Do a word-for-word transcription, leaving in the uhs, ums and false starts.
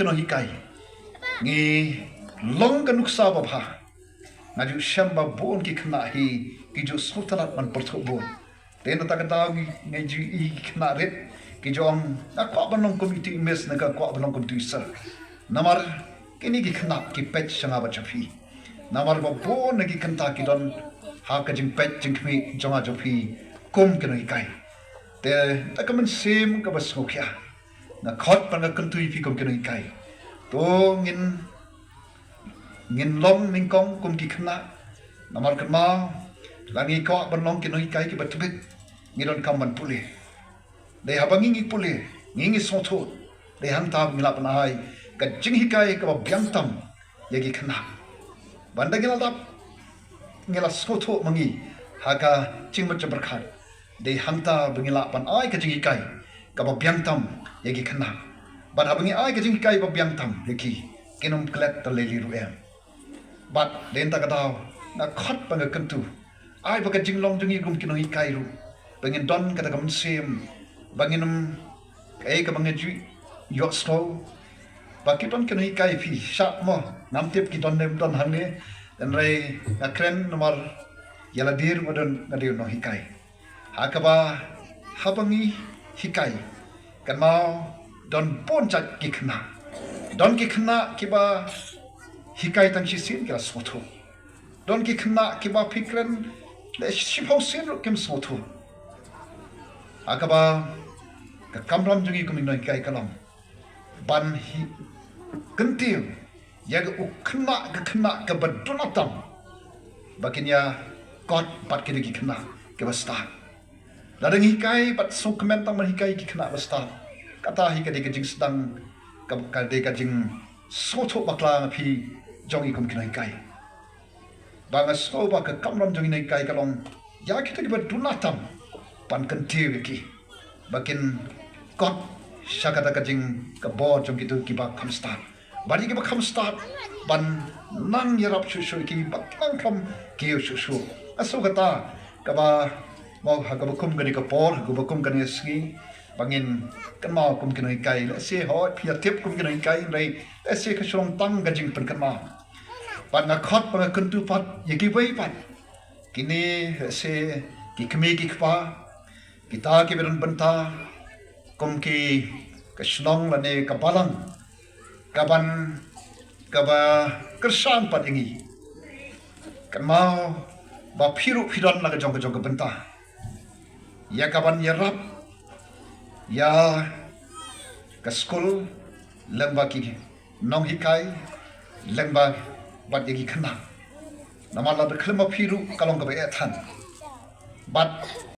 nonghikai. Ngi long ka nuksa babha. Nga ju shem ba bun ki khynnah hi ki ju sngewtynnat ban pyrthuh bun. Te na kata ka daw ngi, ngi ju i ki khynnah rit ki ju ong, nga kwah ban long kum itu i miss, nga kwah ban long kum itu i sir. Namar kine ki khynnah ki peit sha nga bad sha phi. Namar ba bun na ki kynta ki don ha ka jingpeit jingkhmih jong nga jong phi kum ki nonghikai. Te da ka mynsiem kaba sngewkhia, nga khot bad nga kyntu ïa phi kum ki nonghikai. To ngin, ngin long nyngkong kum ki khynnah. Namar kynmaw, lada ngi kwah ban long ki nonghikai kiba tbit, ngi donkam ban pule. Dei haba ngi, ngi pule, ngi, ngi sngewthuh, dei hangta ba ngi lah ban ai ka jinghikai kaba biang tam ïa ki khynnah. Ban da ngi la dap, ngi la sngewthuh ma ngi ha ka jingmut jingpyrkhat, dei hangta ba ngi lah ban ai ka jinghikai kaba biang tam ïa ki khynnah. Bad haba ngi ai ka jinghikai ba biang tam ïa ki, kin ym klet da lei lei ruh em. Bad dei na kata ka daw nga khot bad nga kyntu, ai ba ka jinglong jong ngi kum ki nonghikai ruh, ba ngin don kata ka mynsiem ba ngin ym, kaei kaba nga ju ïohsngew, ba ki don ki nonghikai, phi shah mo, ngam tip ki don ne ym don hangne. Hynrei nga kren namar ïa lade ruh nga don, nga dei u nonghikai. Ha kaba, haba ngi hikai, kynmaw, don bun jait ki khynnah. Don ki khynnah kiba hikai tang shisien ki la sngewthuh. Don ki khynnah kiba phi kren leh shiphew sien ruh kim sngewthuh. Ha kaba ka kamram jong ngi kum ki nonghikai ka long ban hi, kyntiew ïa ka u khynnah ka khynnah kaba duna tam, ba kin ïa kot bad kine ki khynnah kiba stad. Lada ngi hikai bad sngewkmen tang ban hikai ki khynnah ba stad, kata hi ka dei ka jingsdang, ka, ka dei ka jingsngewthuh bakla ha phi jong ngi kum ki nonghikai. Ba nga sngew ba ka kamram jong ngi nonghikai ka long ïa kita kiba duna tam ban kyntiew ïa ki ba kin kot sha kata ka jing, ka bor jong kito kiba kham stad. Bad ïa kiba kham stad ban nang ïarap shuh shuh ïa ki ba kin nang kham kiew shuh shuh. Nga sngew kata kaba, mo, ha kaba kum kane ka por, ha kaba kum kane ka sngi, ba ngin kynmaw kum ki nonghikai. Lehse hooid phi ïa tip kum ki nonghikai, hynrei lehse ka shu long tang ka jingpynkynmaw. Bad nga khot bad nga kyntu pat ïa kiwei pat, kine, lehse ki kmie ki kpa, kita kiba don bynta kum ki, ka shnong lane ka balang kaban, kaba kyrshan pat ïa ngi. Kynmaw ba phi ruh phi don la ka jong ka jong ka bynta ïa kaban ïarap ïa ka skul, lyngba ki nonghikai, lyngba bad ïa ki khynnah. Namar lada khlem ma phi ruh ka long kaba eh than. Bad